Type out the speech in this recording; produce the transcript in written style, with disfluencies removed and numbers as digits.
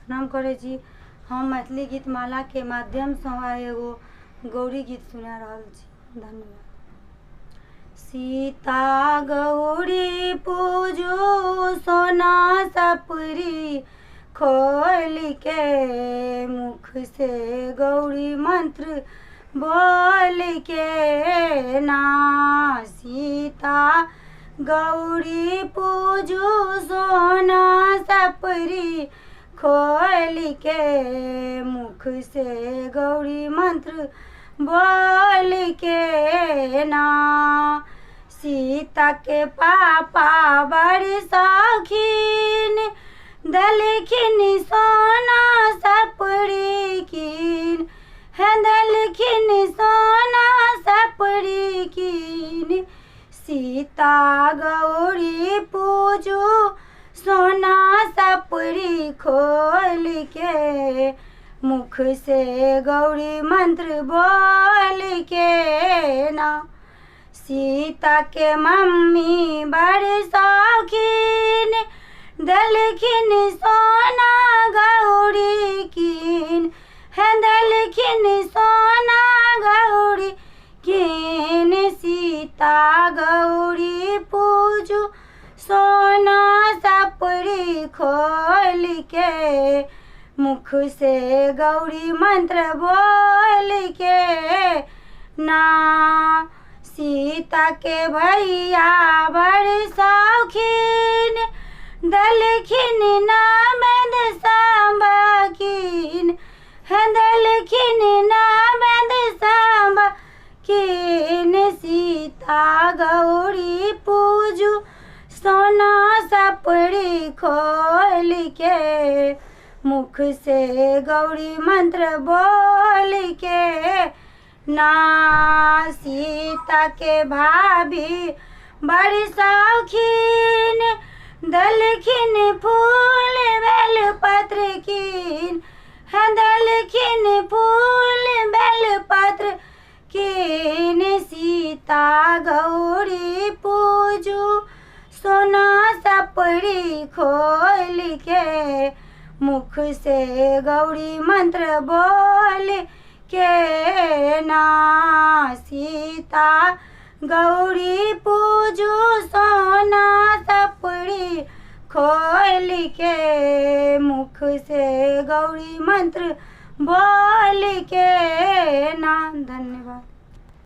प्रणाम करै छी। हम मैथिली गीतमालाके माध्यमसँ आइ एगो गौरी गीत सुना रहल छी। धन्यवाद। सीता गौरी पूजू सोना सपरी खोल के, मुख से गौरी मंत्र बोल के ना। सीता गौरी पूजू सोना सपरी खोल के, मुख से गौरी मंत्र बोल के ना। सीता के पापा बड़ शौकीन, देलखिन सोना सपरी कीन, हे देलखिन सोना सपरी कीन। सीता गौरी पूजू सोना सपरी खोल के, मुख से गौरी मंत्र बोल के ना। सीता के मम्मी बड़ शौकीन, देलखिन सोना गौरी कीन, हे देलखिन सोना गौरी कीन। सीता गौरी पूजू सोना सपरी खोल के, मुख से गौरी मंत्र बोल के ना। सीता के भैया बड़ शौकीन, देलखिन नामेद सांबकीन, हे देलखिन नामेद सांबकीन। सीता गौरी पूजू सोना सपरी खोल के, मुख से गौरी मंत्र बोल के ना। सीता के भाभी बड़ शौकीन, देलखिन फूल बेलपत्र कीन, हे देलखिन फूल बेलपत्र कीन। सीता गौरी पूजू सोना सपरी खोल के, मुख से गौरी मंत्र बोल के ना। सीता गौरी पूजू सोना सपरी खोल के, मुख से गौरी मंत्र बोल के ना। धन्यवाद।